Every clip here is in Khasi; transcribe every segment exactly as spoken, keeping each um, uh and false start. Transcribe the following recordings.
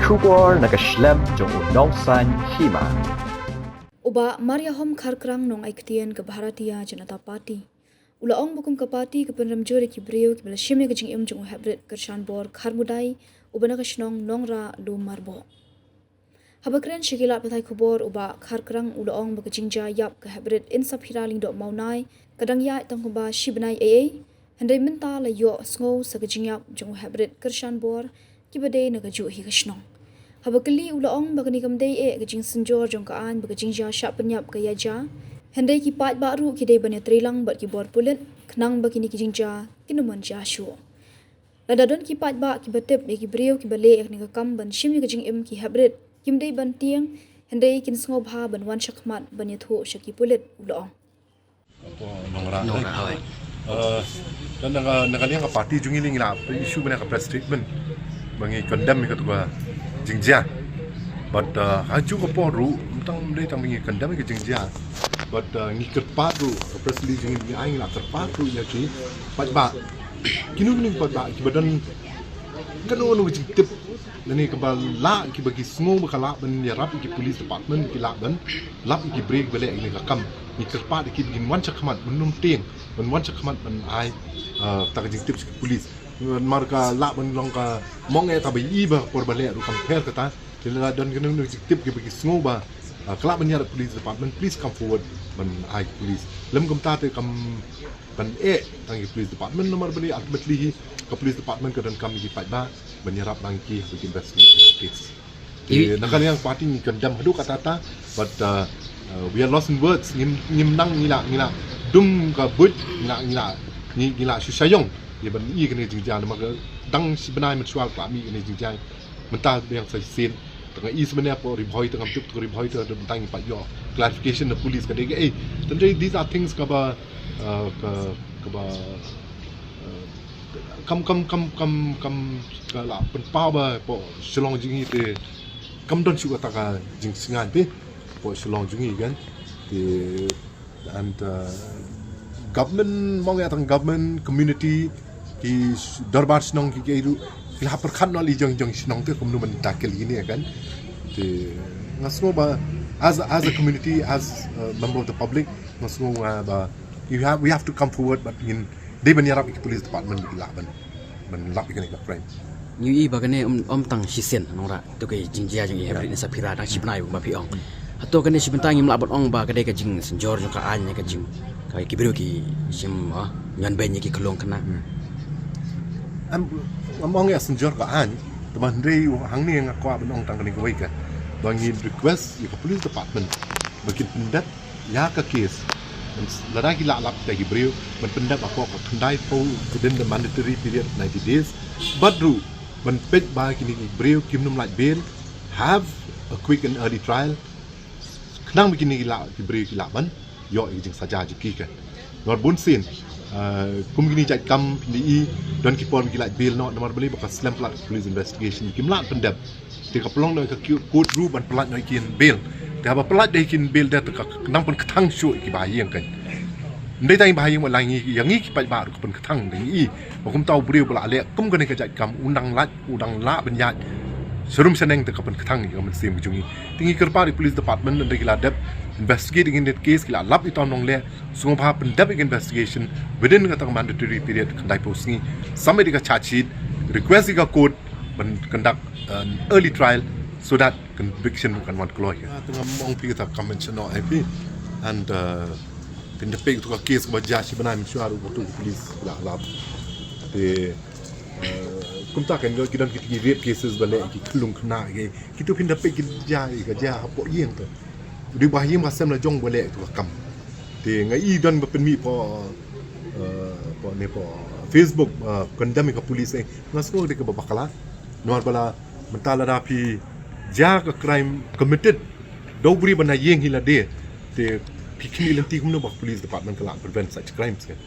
Khubor na ka shlem jong u Nongsaiñ Hima. U Bah Mariahom Kharkrang, nongai ktien ka Bharatiya Janata Party, u la ong ba kum ka party ka pynrem jur ïa ki briew kiba la shim ïa ka jingim jong u Heprit Kyrshanbor Kharmudai, uba na ka shnong Nongrah, Lummarboh. Haba kren sha ki lad pathai khubor, u Bah Kharkrang u la ong ba ka jingjia ïap ka Heprit Insaphira Lyngdoh Mawnai ka dang ïaid tang kumba shi bnai eiei, hynrei mynta la ïohsngew sa ka jingïap jong u Heprit Kyrshanbor, kiba dei na kajuh hi ka shnong. Haba kylli, u la ong ba kane kam dei eh ka jingsynjor jong ka aiñ ba ka jingjia shah pynïap ka ïaid jia, hynrei ki paidbah ruh ki dei ban ïatreilang bad ki bor pulit khnang ba kine ki jingjia kin ym wan jia shuh. Lada don ki paidbah kiba tip ïa ki briew kiba leh ïa kane ka kam ban shim ïa ka jingim ki Heprit, kim dei ban tieng, hynrei kin sngewbha ban wan shakhmat ban ïathuh sha ki pulit, u la ong. Nongrah. Nongrah, hooid. Eh, dan na ka, na ka liang ka party jong ngi, ngi la issue bynta ka press statement ba ngi condemn ïa kato ka jingjia. But, eh, ha kajuh ka por ruh, ym tang, ym dei tang ba ngi condemn ïa ka jingjia, but, eh, ngi kyrpad ruh, ka press release jong ngi, ngi ai, ngi la kyrpad ruh ïa ki paidbah, kino kino ki paidbah kiba don kano kano ka jingtip lane kaba lah, kiba ki sngew ba ka lah ban ïarap ïa ki police department, ki lah ban lap ïa ki briew ba leh ïa kane ka kam. Ngi kyrpad ïa ki ba kin wan shakhmat, ban ym tieng, ban wan shakhmat ban ai, eh, kata ka jingtip sha ki police. Namar ka lah ban long ka mong eh, tang ba ïohi ba por ba leh ruh kam pher kata. Te lada don kano kano ka jingtip, kiba ki sngew ba, eh, ka lah ban ïarap police department, please come forward ban ai ki police. Lym kumta te kam, kan eh tang ki police department, namar ba ultimately hi ka police department ka donkam ïa ki paidbah ban ïarap lang ïa ki, ban investigate ïa ka case. Te na ka liang party ngi condemn haduh katta katta, but, uh, uh, we are lost in words. Ngim, ngim nang, ngi la, ngi la dum ka buit, ngi la, ngi la, ngi, ngi la shu shah ïong ïa ban ïohi ïa kane ka jingjia, namar ka dang shi bnai mynshuwa ka la mih kane ka jingjia. Mynta biang sa shisien, tang ïa i symne hapoh Ri Bhoi, tang ngam tip hapoh Ri Bhoi, tang mynta ngi pat ïoh clarification na police ka dei kaei. Tang dei, these are things kaba, uh, ka, kaba, uh, kam, kam, kam, kam, kam, ka la pynpaw ba hapoh Shillong jong ngi te kam don shuh kata ka jingsngewsih te hapoh Shillong jong ngi, kan. Te And, uh, government, mong ïa tang government, community, ki sh-, dorbar shnong, ki, ki ruh ki la pyrkhat noh ïa la jong jong shnong te kumno ban tackle ïa kine, kan. Te nga sngew ba as, as a community, as a member of the public, nga sngew, uh, ba you have, we have to come forward, but ngin dei ban ïarap ïa ki police department ba ki lah ban, ban lap ïa kane ka crime. Ngi ïohi ba kane ym, ym tang shisien, Nongrah, to ka jingjia jong i Heprit Insaphira, tang shi bnai kumba phi ong. Hato kane shi bynta ngim lah ban ong ba ka dei ka jingsynjor jong ka aiñ, ka jing, ka ki briew ki shim, ah, ñion beiñ ïa ki khyllung khynnah. Hmm. Ym, ym ong ïa synjor ka aiñ, tangba hynrei hangne nga kwah ban ong tang kane kawei ka, ba ngin request ïa ka police department ba kin pyndep ïa ka case. Lada ki lah lap ïa ki briew, ban pyndep hapoh ka khyndai phew within the mandatory period ninety days. Bad ruh ban peit ba kine ki briew kim nym lait bail, have a quick and early trial, khnang ba kine ki lah, ki briew ki lah ban ïoh ïa ka jingsaja jong ki, kan. Namar bun sien, uh, kum kine ki jait kam, phi ïohi, don ki por ba ki lait bail noh, namar balei? Ba ka slem palat ka police investigation, kim lah pyndep. Te ka pynlong da ka ki-, court ruh ban pyllait noh ïa ki bail. Te haba pyllait da ïa ki bail, da te ka nang pynkthang shuh ïa ki bahaïing, kan. Ym dei tang ïa bahaïing, ba la ngi, ïa ngi ki paidbah ruh ka pynkthang, da ngi ïohi ba kumta u briew ba la leh kum kane ka jait kam, u nang lait, u nang lah ban ïaid sharum shaneng, te ka pynkthang ïa ka mynsiem ka jong ngi. Te ngi kyrpad ïa ka police department, ynda ki la dep investigate ïa kane ka case, ki la lap ïa uta u nongleh, sngewbha pyndep ïa ka investigation within kata ka mandatory period khyndai phew sngi. Submit ïa ka charge sheet, request ïa ka court ban conduct an early trial so that conviction kan wan kloi. Ah, te ngam ong phi kata ka mention noh ïa phi. And, uh, phin da peit ïa ka case kaba jia shi bnai mynshuwa ruh, ïa ka police la lap. Te, uh, kumta kan ki don kiti ki rape cases ba leh ki khyllung khynnah ki. Kito phin da peit ki jia, ka jia hapoh ïing te. Dei bahaïing bahasem la jong ba leh ïa ka kam. Te nga i don ba pynmih hapoh, uh, hapoh ne hapoh Facebook, uh, condemn ïa ka police, eh. Nga sngew dei kaba bakla. Namar ba la mynta lada phi jia ka crime committed da u briew ba na ïing hi lade, te phi khmih lynti kumno ba ka police department ka lah prevent such crimes, kan.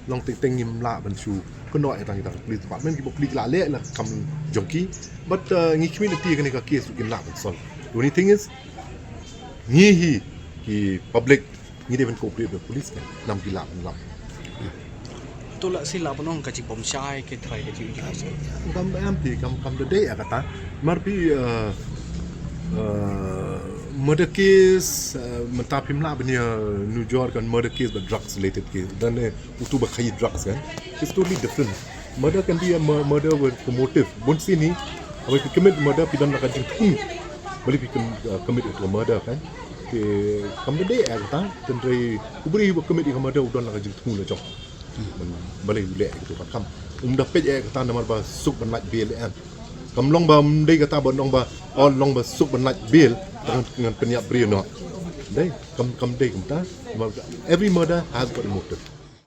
Long teng teng ngim lah ban shu kynnoh ïa tang ïa tang ka police department, kiba phi la leh la kam jong ki. But, uh, ngi khmih lynti kane ka case ruh kin lah ban solve. The only thing is, ngi hi ki public, ngi dei ban cooperate bad police, kan. Namar ki lah ban lap. To la sila pynong ka jingbym shai ka trai ka jingïeit. Kam em ti kam kam da dei ïa kata. Mar phi uh, uh, murder case uh, mynta phim lah ban ïa nujor kan murder case ba drugs related case. Dan eh utu ba khaïi drugs kan. It's totally different. Murder can be a mur- murder with a motive. Bun sien hi haba phi commit murder phi don la ka jingthmu. Balei phi com- uh, commit utu murder kan. Te kam da dei ïa kata. Tynrai u briew ba commit ïa ka murder u don la ka jingthmu la jong. Balei u leh ïa kata ka kam. Um da peit ïa kata namar ba suk ban lait bail em. Kam long ba um dei kata ba long ba ol long ba suk ban lait bail. Ngan ngan pynïap briew noh. Dei kam kam dei kumta. Namar every murder has got a motive.